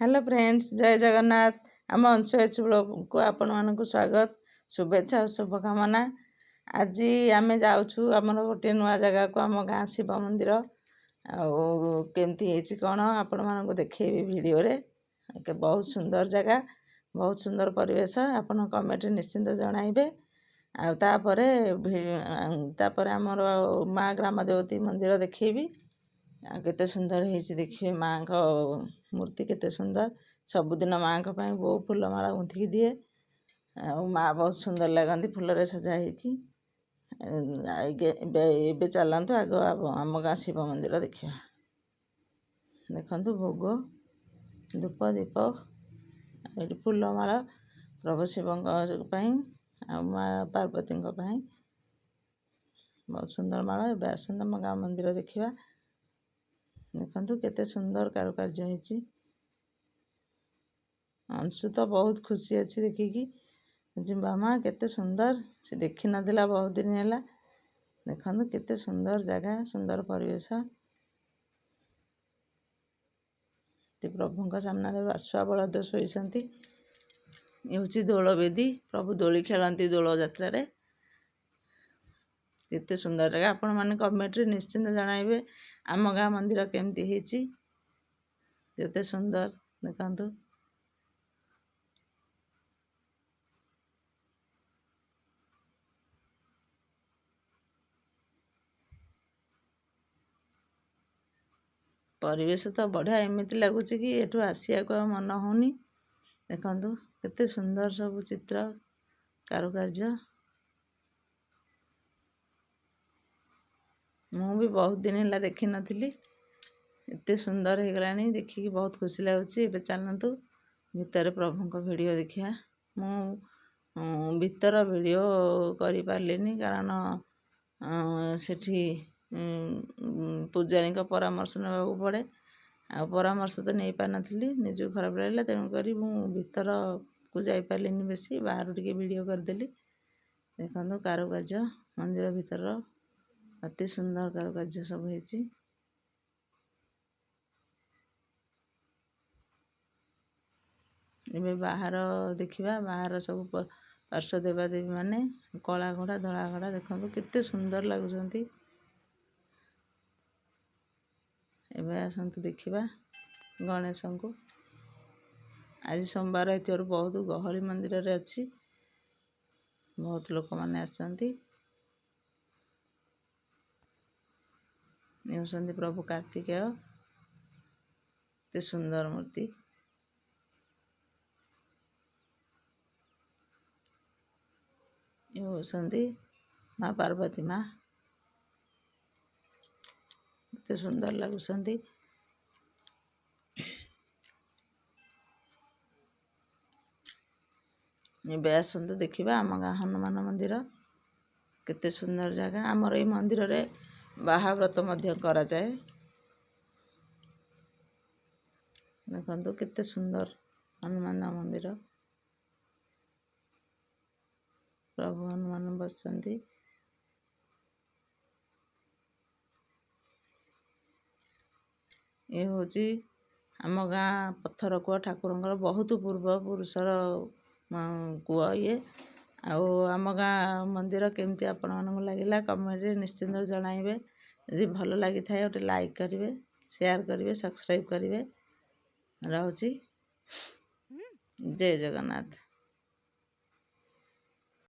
Hello friends, ଜୟ ଜଗନ୍ନାଥ। ଆମ ଅଂଶୁ H ବ୍ଲଗ୍‌କୁ ଆପଣମାନଙ୍କୁ ସ୍ୱାଗତ, ଶୁଭେଚ୍ଛା ଆଉ ଶୁଭକାମନା। ଆଜି ଆମେ ଯାଉଛୁ ଆମର ଗୋଟିଏ ନୂଆ ଜାଗାକୁ, ଆମ ଗାଁ ଶିବ ମନ୍ଦିର। ଆଉ କେମିତି ହେଇଛି କ'ଣ ଆପଣମାନଙ୍କୁ ଦେଖେଇବି ଭିଡ଼ିଓରେ। ବହୁତ ସୁନ୍ଦର ଜାଗା, ବହୁତ ସୁନ୍ଦର ପରିବେଶ। ଆପଣ କମେଣ୍ଟରେ ନିଶ୍ଚିନ୍ତ ଜଣାଇବେ। ଆଉ ତାପରେ ଆମର ମା ଗ୍ରାମ ଦେବତୀ ମନ୍ଦିର ଦେଖେଇବି। ଆଉ କେତେ ସୁନ୍ଦର ହେଇଛି ଦେଖିବେ, ମାଆଙ୍କ ମୂର୍ତ୍ତି କେତେ ସୁନ୍ଦର। ସବୁଦିନ ମାଆଙ୍କ ପାଇଁ ବୋଉ ଫୁଲମାଳ ଗୁନ୍ଥିକି ଦିଏ, ଆଉ ମା ବହୁତ ସୁନ୍ଦର ଲାଗନ୍ତି ଫୁଲରେ ସଜା ହେଇକି। ଏବେ ଚାଲନ୍ତୁ ଆଗ ଆମ ଗାଁ ଶିବ ମନ୍ଦିର ଦେଖିବା। ଦେଖନ୍ତୁ ଭୋଗ, ଧୂପ, ଦୀପ, ଏଠି ଫୁଲମାଳ ପ୍ରଭୁ ଶିବଙ୍କ ପାଇଁ ଆଉ ମା ପାର୍ବତୀଙ୍କ ପାଇଁ ବହୁତ ସୁନ୍ଦର ମାଳ। ଏବେ ଆସନ୍ତୁ ଆମ ଗାଁ ମନ୍ଦିର ଦେଖିବା। ଦେଖନ୍ତୁ କେତେ ସୁନ୍ଦର କାରୁକାର୍ଯ୍ୟ ହେଇଛି। ଅଂଶୁ ତ ବହୁତ ଖୁସି ଅଛି ଦେଖିକି। ମାମା କେତେ ସୁନ୍ଦର, ସେ ଦେଖିନଥିଲା ବହୁତ ଦିନ ହେଲା। ଦେଖନ୍ତୁ କେତେ ସୁନ୍ଦର ଜାଗା, ସୁନ୍ଦର ପରିବେଶ। ପ୍ରଭୁଙ୍କ ସାମ୍ନାରେ ବାସୁଆ ବଳଦ ଶୋଇଛନ୍ତି। ଇଏ ହେଉଛି ଦୋଳବେଦୀ, ପ୍ରଭୁ ଦୋଳି ଖେଳନ୍ତି ଦୋଳ ଯାତ୍ରାରେ। କେତେ ସୁନ୍ଦର ଜାଗା। ଆପଣମାନେ କମେଣ୍ଟରେ ନିଶ୍ଚିନ୍ତ ଜଣାଇବେ ଆମ ଗାଁ ମନ୍ଦିର କେମିତି ହେଇଛି, କେତେ ସୁନ୍ଦର ଦେଖନ୍ତୁ। ପରିବେଶ ତ ବଢ଼ିଆ, ଏମିତି ଲାଗୁଛି କି ଏଠୁ ଆସିବାକୁ ଆଉ ମନ ହେଉନି। ଦେଖନ୍ତୁ କେତେ ସୁନ୍ଦର ସବୁ ଚିତ୍ର କାରୁକାର୍ଯ୍ୟ। ମୁଁ ବି ବହୁତ ଦିନ ହେଲା ଦେଖିନଥିଲି, ଏତେ ସୁନ୍ଦର ହେଇଗଲାଣି, ଦେଖିକି ବହୁତ ଖୁସି ଲାଗୁଛି। ଏବେ ଚାଲନ୍ତୁ ଭିତରେ ପ୍ରଭୁଙ୍କ ଭିଡ଼ିଓ ଦେଖିବା। ମୁଁ ଭିତର ଭିଡ଼ିଓ କରିପାରିଲିନି, କାରଣ ସେଠି ପୂଜାରୀଙ୍କ ପରାମର୍ଶ ନେବାକୁ ପଡ଼େ, ଆଉ ପରାମର୍ଶ ତ ନେଇପାରିନଥିଲି, ନିଜକୁ ଖରାପ ଲାଗିଲା। ତେଣୁକରି ମୁଁ ଭିତରକୁ ଯାଇପାରିଲିନି ବେଶୀ, ବାହାରୁ ଟିକେ ଭିଡ଼ିଓ କରିଦେଲି। ଦେଖନ୍ତୁ କାରୁକାର୍ଯ୍ୟ ମନ୍ଦିର ଭିତରର ଅତି ସୁନ୍ଦର କାରୁକାର୍ଯ୍ୟ ସବୁ ହେଇଛି। ଏବେ ବାହାର ଦେଖିବା। ବାହାର ସବୁ ପାର୍ଶ୍ୱ ଦେବାଦେବୀ ମାନେ କଳା ଘୋଡ଼ା, ଧଳା ଘୋଡ଼ା, ଦେଖନ୍ତୁ କେତେ ସୁନ୍ଦର ଲାଗୁଛନ୍ତି। ଏବେ ଆସନ୍ତୁ ଦେଖିବା ଗଣେଶଙ୍କୁ। ଆଜି ସୋମବାର ହେଇଥିବାରୁ ବହୁତ ଗହଳି ମନ୍ଦିରରେ ଅଛି, ବହୁତ ଲୋକମାନେ ଆସିଛନ୍ତି। ହେଉଛନ୍ତି ପ୍ରଭୁ କାର୍ତ୍ତିକେୟ, ଏତେ ସୁନ୍ଦର ମୂର୍ତ୍ତି। ହେଉଛନ୍ତି ମା ପାର୍ବତୀ ମା, କେତେ ସୁନ୍ଦର ଲାଗୁଛନ୍ତି। ଏବେ ଆସନ୍ତୁ ଦେଖିବା ଆମ ଗାଁ ହନୁମାନ ମନ୍ଦିର, କେତେ ସୁନ୍ଦର ଜାଗା। ଆମର ଏଇ ମନ୍ଦିରରେ ବାହାବ୍ରତ ମଧ୍ୟ କରାଯାଏ। ଦେଖନ୍ତୁ କେତେ ସୁନ୍ଦର ହନୁମାନ ମନ୍ଦିର, ପ୍ରଭୁ ହନୁମାନ ବସିଛନ୍ତି। ଇଏ ହେଉଛି ଆମ ଗାଁ ପଥର କୂଅ, ଠାକୁରଙ୍କର ବହୁତ ପୂର୍ବପୁରୁଷର କୂଅ ଇଏ। ଆଉ ଆମ ଗାଁ ମନ୍ଦିର କେମିତି ଆପଣମାନଙ୍କୁ ଲାଗିଲା କମେଣ୍ଟରେ ନିଶ୍ଚିନ୍ତ ଜଣାଇବେ। ଯଦି ଭଲ ଲାଗିଥାଏ ଗୋଟେ ଲାଇକ୍ କରିବେ, ସେୟାର କରିବେ, ସବସ୍କ୍ରାଇବ୍ କରିବେ। ରହୁଛି, ଜୟ ଜଗନ୍ନାଥ।